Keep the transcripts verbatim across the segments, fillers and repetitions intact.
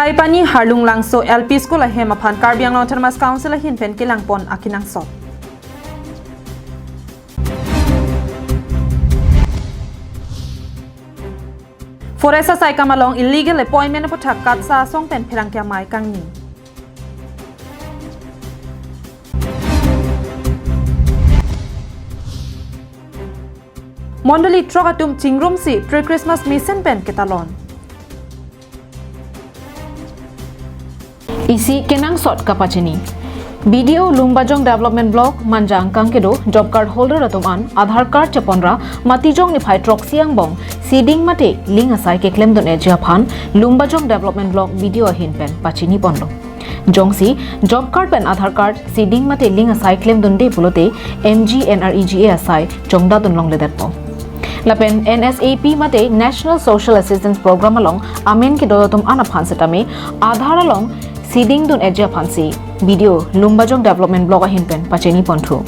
Kaipani Harlung Langso L P School ahem aphan Karbi Anglong Autonomous Council ahin pen kelangpon akenangsot. Forest asaikam along illegal appointment aputhak KATSA asong pen pherangke amei kangni. Mondoli throk atum chingrumsi pre-Christmas mesen pen ketalon. Isi kenangsot kapachini. B D O Lumbajong Development Block Manja angkang kedo job card holder atum an Aadhaar card cheponra Matijong niphai throksi angbong seeding mate link asai keklemdun-eji aphan Lumbajong Development Block B D O ahin pen pachiniponlo. Jongsi job card pen Aadhaar card seeding mate link asai klemdunde pulote M G N R E G A asai chongdadun longledetpo. Lapen N S A P mate National Social Assistance Program along amen kedo atum an aphan setame Aadhaar along seeding dun-eji aphansi B D O Lumbajong Development Block ahin pen pachiniponthu.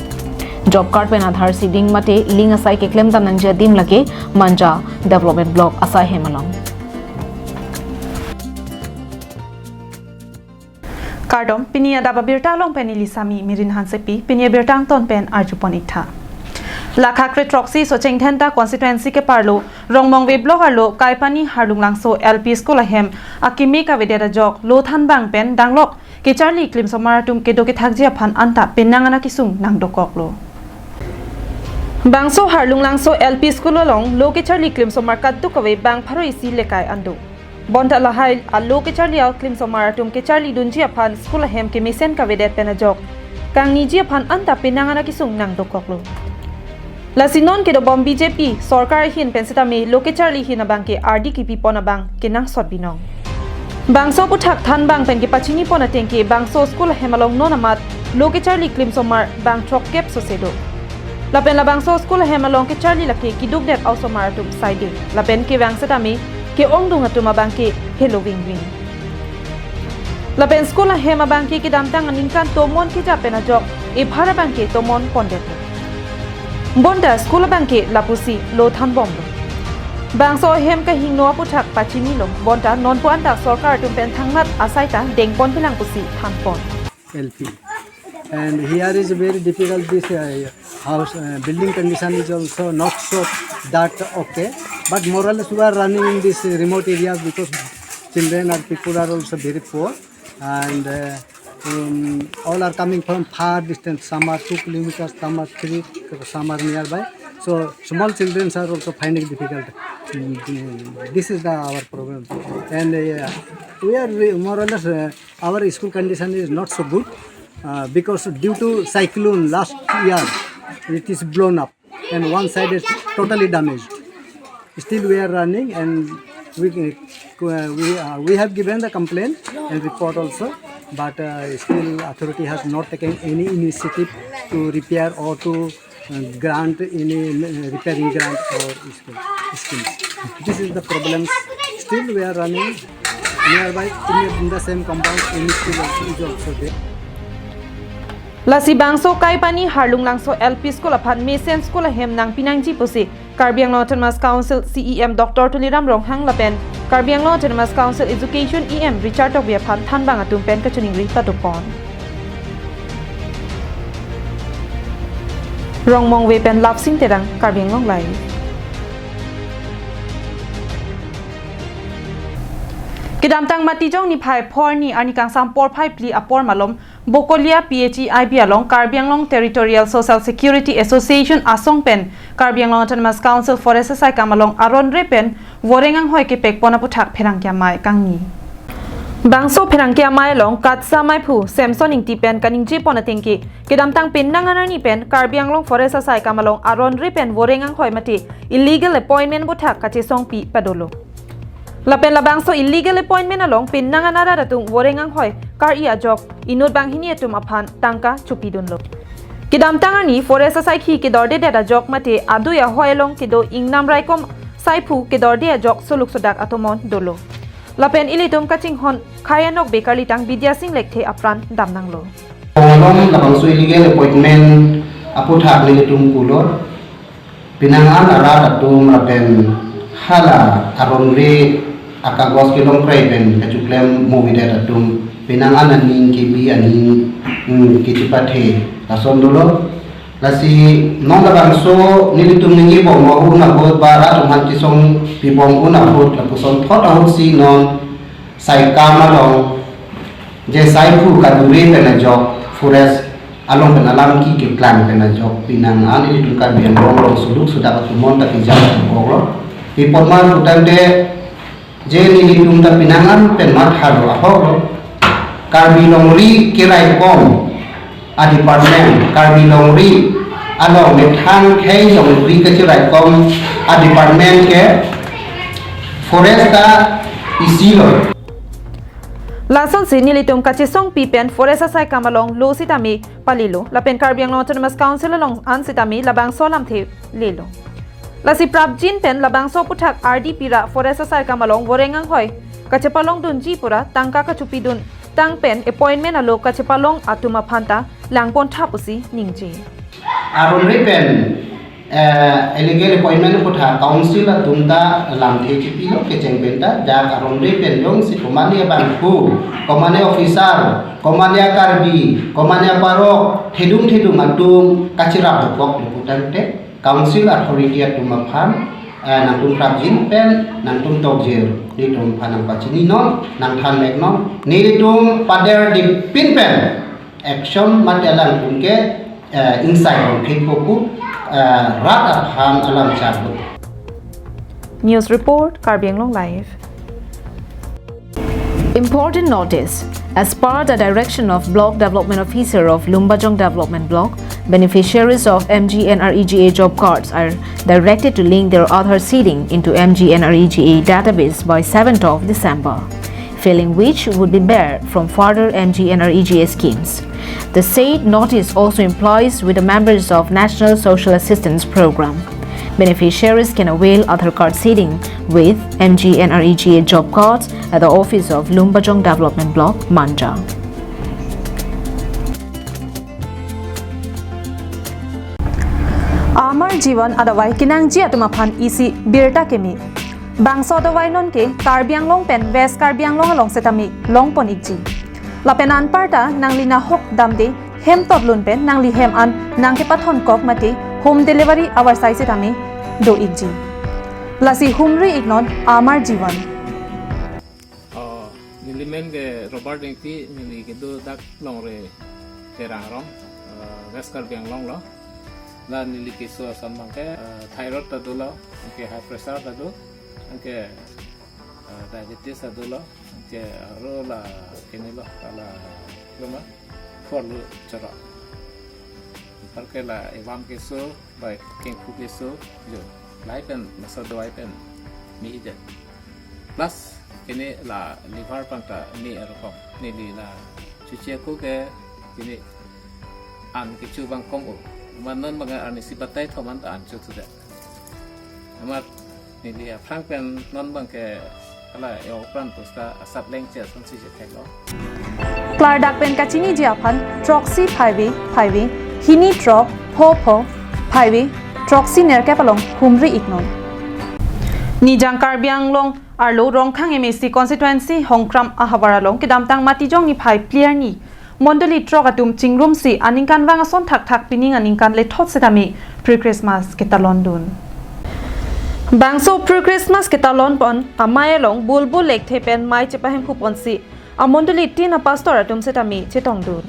Job card pen Aadhaar seeding mate link asai keklemdam nangji adim lake Manja Development Block asai hem along. Kardom, pini adap abirta along pen neli Sami Mirin Hansepi, pini abirta angton pen arjupon-iktha. Lakha kre throksi Socheng Dhenta constituency keparlo Rongmongve block arlo Kaipani Harlung Langso L P School ahem akimi kavedet ajok lo thanbang pen danglok kecharli klimsomar atum kedo kethakji aphan anta penang an akesung nangdokoklo. Bangso Harlung Langso L P School along lo kecharli klimsomar kaduk kave bang pharo isi lekai an do. Bonta lahai alo kecharli aklimsomar atum kecharlidunji aphan school ahem kemesen kavedet pen ajok kangniji aphan anta penang an akesung nangdokoklo. Lasi non kedobom B J P sorkar ahin pen setame lo kecharli ahin abangke ardi kipipon abang kenangsot binong. Bangso aputhak thanbang pen kepachinipon atengke bangso school ahem along non amat lo kecharli klimsomar bang throkkep sose do. Lapen labangso school ahem along kecharli lake kidukdet osomar atum saide. Lapen kevang setame ke-ongdung atum abangke helo vingving. Lapen school ahem abangke kedamtang aningkan tomon keja pen ajok ephar abangke tomon pondet. Bonta school abangke lapusi lo thanbomlo. Bangso ahem kahingno aputhak pachinilo. Bonta nonpu anta sorkar atum pen thangmat asai ta dengponpilang pusi thanpon. L P. And here is very difficult, this, uh, house, uh, building condition is also not so that okay. But more or less we are running in this remote area because children and people are also very poor. And, uh, um, all are coming from far distance. Some are two kilometers, some are three, some are nearby. So small children are also finding difficult. Mm, this is the, our problem. And, uh, we are re-, more or less, uh, our school condition is not so good, uh, because due to cyclone last year, it is blown up and one side is totally damaged. Still we are running and we, uh, we, uh, we have given the complaint and report also, but, uh, still authority has not taken any initiative to repair or to, uh, grant any, uh, repairing grant or school schemes. This is the problems. Still we are running nearby in the, in the same compound, any school also is also there. Lasi bangso Kaipani Harlung Langso L P School aphan mesen school ahem nangpinangji pusi Karbi Anglong Autonomous Council C E M Doctor Tuliram Ronghang lapen Karbi Anglong Autonomous Council Education E M Richard Tokbi aphan thanbang atum pen kachiningri padopon. Rongmongve pen Lapsing Terang, Karbi Anglong Live. Kedamtang Matijong niphai phor ni arni kangsam porphai phli apor malom Bokolia P H E I B along Karbi Anglong Territorial Social Security Association asong pen Karbi Anglong Autonomous Council Forest asaikam along aronre pen voreng anghoi kepekpon aputhak pherangke amei kangni. Bangso pherangke amei along KATSA ameiphu Samson Ingti pen kaningjepon atengke kedamtang penang an arni pen Karbi Anglong Forest asaikam along aronre pen voreng anghoi mate illegal appointment aputhak kachesongpi padolo. Lapen labangso illegal appointment along penang an arat atum voreng anghoi kar-i ajok inut banghini atum aphan tangka chopidunlo. Kedamtang arni Forest asaikhi kedordedet ajok mate adui ahoi along kedo ingnam raikom saiphu kedorde ajok soluk sodak atomon dolo. Lapen ilitum kachinghon khei anokbe karlitang Bidya Sing Lekthe apran damnanglo. Along labangso illegal appointment aputhak nelitum pulo. Penang an arat atum lapen hala aronre akagos kelongkrai pen kachoklem movidet atum penang an aning kebi aning, mm, kechepathe lason dolo. Lasi non labangso nelitum ningje bom ahut ahut ba rat atum aphan kesong pibom ahut ahut lapuson thot ahut si non Saikam along je saiphu kadure pen ajok forest along pen alam ke keklang pen ajok penang an nelitum Karbi Anglong along suluk sudak atum mon ta kejak boklo. Pi apot ma putangte je nelitum ta penang an pen mathalo ahoklo. Karbi longri keraikom a department, Karbi longri along methang khei longri kacheraikom a department ke forest ta isilo. Lasonsi nelitum kachesongpi pen forest asaikam along lo sitame palilo, lapen Karbi Anglong Autonomous Council along an sitame labangso alamthe lelo. Lasi prapjin pen labangso aphuthak R D P ra forest asaikam along voreng anghoi kachepalongdunji pura tangka kachopidun tang pen appointment alo kachepalong atum aphan ta langpon thap pusi ningje. Aromri pen, eh, illegal appointment aphuthak council atum ta lamthe chepilo kecheng pen ta dak aromri pen jongsi komane abangphu, komane officer, komane akarbi, komane aparok, thedung thedung atum kacherap dokok lo putangte council authority atum aphan, eh, nangtum prapjin pen nangtum tokjir nelitum aphan nangpachini non, nangthan mek non, nelitum pader dipin pen action mate alangtum ke, eh, ingsai rongphit poku, eh, rat aphan alam charbo. News report, Karbi Anglong Live. Important notice. As per the direction of Block Development Officer of Lumbajong Development Block, beneficiaries of M G N R E G A job cards are directed to link their Aadhaar seeding into M G N R E G A database by seventh of December, failing which would be barred from further M G N R E G A schemes. The said notice also implies with the members of National Social Assistance Program. Beneficiaries can avail Aadhaar card seeding with M G N R E G A job cards at the office of Lumbajong Development Block, Manja. Amar Jivan adavai kenangji atum aphan isi birta keme. Bangso adavai non ke Karbi Anglong pen West Karbi Anglong along setame longpon ikji. Lapen anparta nangli nahok damde hem totlun pen nangli hem an nangkepathon kok mate home delivery avarsai setame do ikji. Lasi humri iknon Amar Jivan. Oh, neli men ke Robert Engti, neli kedo dak Longri Terang rong, eh, West Karbi Anglong lo. La neli keso ason abang ke, eh, thyroid ta dolo, anke high pressure ta do, anke, eh, diabetes ta dolo, anke aro la kene lo, la loma, phor lo choro. Anparke la evam keso, bai kengphu keso, jo, lahai pen, masa dawai pen, mi idet. Plus, kene la liver pangta mi arokom. Neli la chuche ko ke kene an kecho abang kom o. Amat non abang arnisi batai thom an ta an chothudet. Amat neli aphrang pen non abang ke ala yo pran pusta asap lengche asonsi chetheklo. Klardak pen kachiniji aphan throksi phaive phaive, hini throk pho pho phaive, throksi nerkep along humri iknon. Nijang Karbi Anglong arlo Rongkhang M A C constituency Hongkram ahavar along kedamtang Matijong niphai phli arni mondoli throk atum chingrumsi aningkanvang ason thakthak pining aningkan lethot setame pre-Christmas ketalondun. Bangso pre-Christmas ketalonpon amei along bulbul lekthe pen mei chepahemkhuponsi amondoli tin apastor atum setame chetongdun.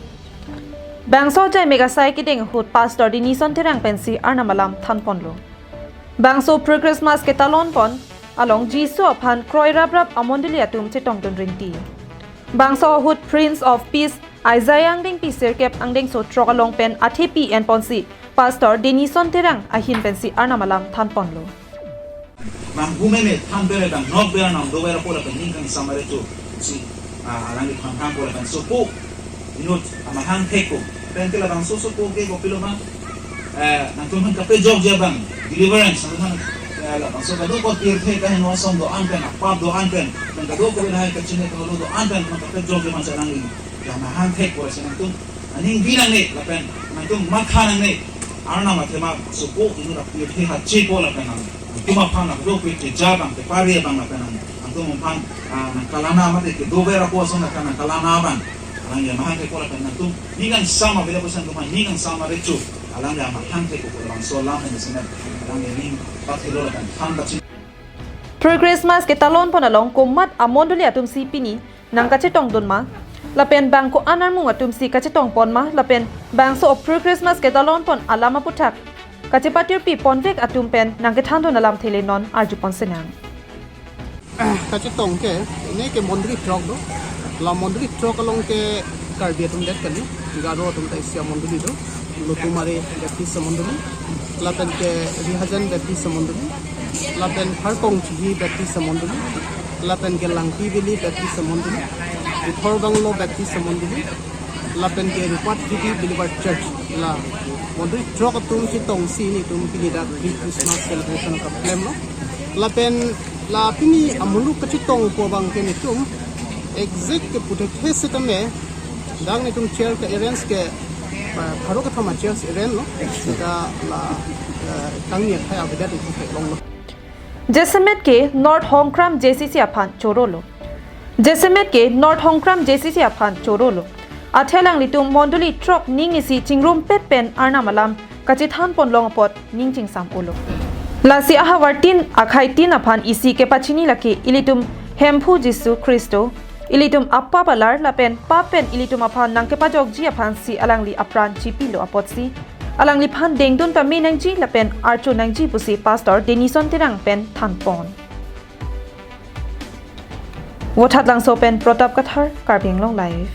Bangso ajaimek asai kedeng ahut Pastor Denison Terang pensi Arnam alam thanponlo. Bangso pre-Christmas ketalonpon along Jisu aphan kroi raprap amondoli atum chetongdun rinti. Bangso ahut Prince of Peace Isaiah angdengpi sirkep angdengso throk along pen athepi enponsi Pastor Denison Terang ahin pensi Arnam alam thanponlo. Bang hume me than bere dam nok bere nam do bere pola pen ning kang samare tu si, ah, alang di khang khang pola pen sopo inut amahang thek ko pen ke labangso sopo ke kopilo ma, eh, nangtum aphan kapejokji abang deliverance nangtum aphan, eh, labangso kadokave tirthe kaheno ason do-an pen apap do-an pen pen kadokave lahai kachine kaholo do-an pen nangtum kapejokji abang sa nangli amahang thek pola si nangtum aning bi nangne lapen nangtum matha nangne. Arnam athema sopo inut apirthe hache ko lapen nang, nangtum aphan nang do pete ja abang kepari abang lapen nang, nang Atum aphan, ah, nangkalang na mate kedo ver apo ason nangkalang na abang. Alangli amahang ke pura kan nangtum ning kangsam avedet apo ason nangtum ning kangsam avedet chu. Alangli amahang ke pura bangso alam pen senen. Alangli ning pat kilo kan than bachin. Pre-Christmas ketalon pon along komat amondoli atum si pini nangkachetongdun ma, lapen bang ko-an armung atum si kachetong pon ma, lapen bangso o pre-Christmas ketalon pon alam aputhak kachepatirpi ponvek atum pen nangkethandun alamthe le non arju pon senang. Kachetong ke, ini ke mondoli throk do. La mondoli throk along ke Karbi atum det kali, Garo atum ta isi amondoli do. Lotumare Baptist amondoli, lapen ke Rihajan Baptist amondoli, lapen Harkong Chihi Baptist amondoli, lapen ke Langpi Valley Baptist amondoli, Ithor Banglo Baptist amondoli, lapen ke Rupat City Boulevard Church, la mondoli throk atum chetongsi nelitum pini dak pre-Christmas celebration akam klemlo. Lapen la pini amuluk kachetongpo abang ke nelitum exact ke puthekthe setame, dak nelitum chair ke arrange ke, eh, pharo kethom a-chair arrange lo. Seta la, eh, kangni akhai avedet nelitum theklonglo. Jasemet ke North Hongkram J C C aphan chorolo. Jasemet ke North Hongkram J C C aphan chorolo. Athe alanglitum mondoli throk ning isi chingrumpet pen Arnam alam kachethan pon long apot ning chingsam-olo. Lasi ahavar tin akhai tin aphan isi kepachini lake ilitum Hemphu Jisu Khristo, ilitum apap alar lapen pap pen ilitum aphan nangkepajokji aphan si alangli apran chipilo apotsi alangliphan dengdun pame nangji lapen archo nangji pusi Pastor Denison Terang pen than pon. Vothatlangso pen Pratap Kathar, Karbi Anglong Live.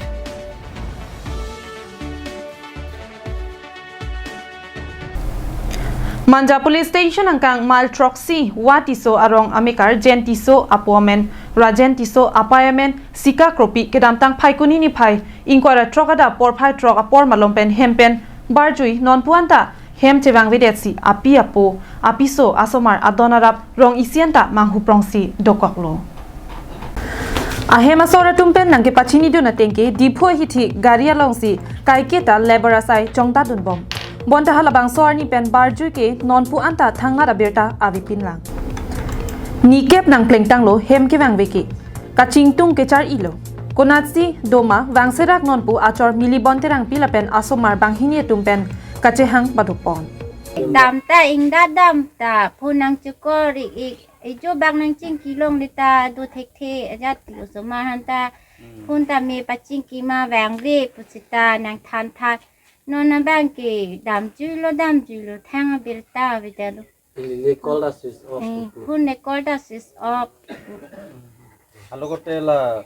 Manja Police Station angkang mile throksi Wa Tisso arong amekar Jen Tisso apo amen Rajen Tisso, apai amen Sika Kropi kedamtang Phaikuni niphai ingkoi ra throk adap porphai throk apor malom pen hem pen barjui nonpu anta hem chevangvedetsi api apo, apiso asomar adon arap rong isi anta manghuprongsi dokoklo. Ahem asor atum pen nangkepachinidun ateng ke Diphu ahithi gari alongsi kaiketa labour asai chongtadunbom. Bonta halabangso arni pen barjui ke nonpu anta thangnat abirta avepinlang. Nikep nangplengtanglo hem kevangve ke. Kachingtung kechar-ilo. Konatsi doma vangserak nonpu achor Milibon Terangpi lapen asomar banghini atum pen kachehang padopon. Dam ta ingda dam ta phone nangchekor ik ik, ijo bak nangchingki longle ta do thekthe ajat ti osomar aphan ta phone ta me pachingki ma vangve pusita nangthantha. Non abang ke damjuilo damjuilo thang abirta avedetlo. Ne call ta switch off. Eh, phone ne call ta switch off. Alogote la,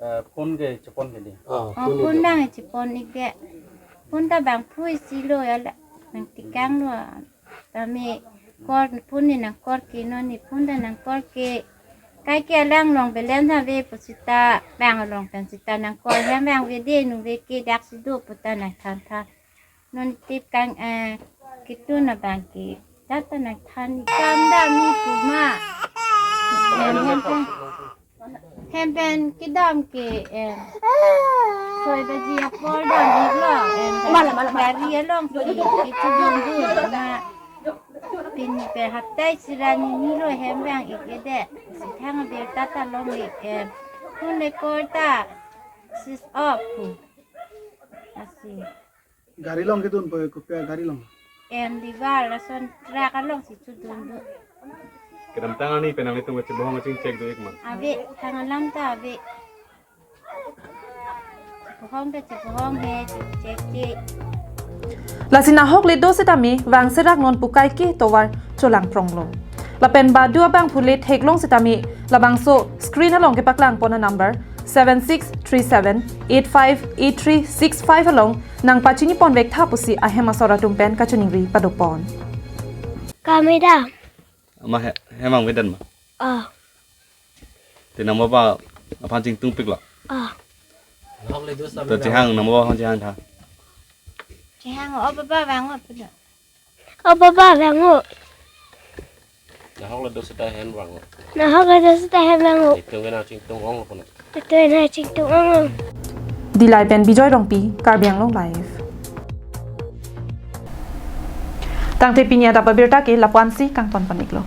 eh, phone ke chepon ke di. Ah, oh, phone phone ke. Bang chepon ik de. Phone ta bang phui silo ya la. Nangtekanglo. Tame call phone ne nangcall ke non ne phone ta nangcall ke. Kaike alang along balance ave pusita bang along pen sita nangcall hem vangvede nu ve ke daksi do puta nangthantha. Non tip kang, eh, kitun abang ke. Tata nangthan kam dam ni kuma. Em, hem pen, hem pen kedam ke, em, soi baji apor dam iklo, em, mala, mala, mala. Gari alongsi kechedun dun ma. Pini pen hapta isi ra nini lo hem vang ik-edet. Si thang abirta ta longle, em, phone le call ta switch off. Asi. Gari along kedunpo, kopi agari along? Em, divar lason truck alongsi chedun do. Kedamtang arni pen nanglitum kachebohong kachingchek do ik ma? Ave, thang alam ta ave. Bohong ta chebohong he, chingchek ke. Lasi nahok le do setame vangserak nonpu kaike tovar cholangpronglo. Lapen badu abangphu le theklong setame labangso screen along kepaklang pon a number seven six three seven eight five eight three six five along nangpachini ponvek tha pusi ahem asor atum pen kachiningri padopon. Kameda. Ama he, hem vangvedet ma? Ah. Te nang baba aphan chingtungpiklo? Ah. To chehang, nang baba aphan chehang tha. Chehang, o baba vang o pilo. O baba vang o. Nahok le do seta hem vang o. Nahok le do seta hem vang o. Itum ke nangchingtung ong lo puna. Itum ke nangchingtung ong lo. Dillai pen Bijoy Rongpi, Karbi Anglong Live. Tangte pini adap abirta ke lapu-ansi kangton pon iklo.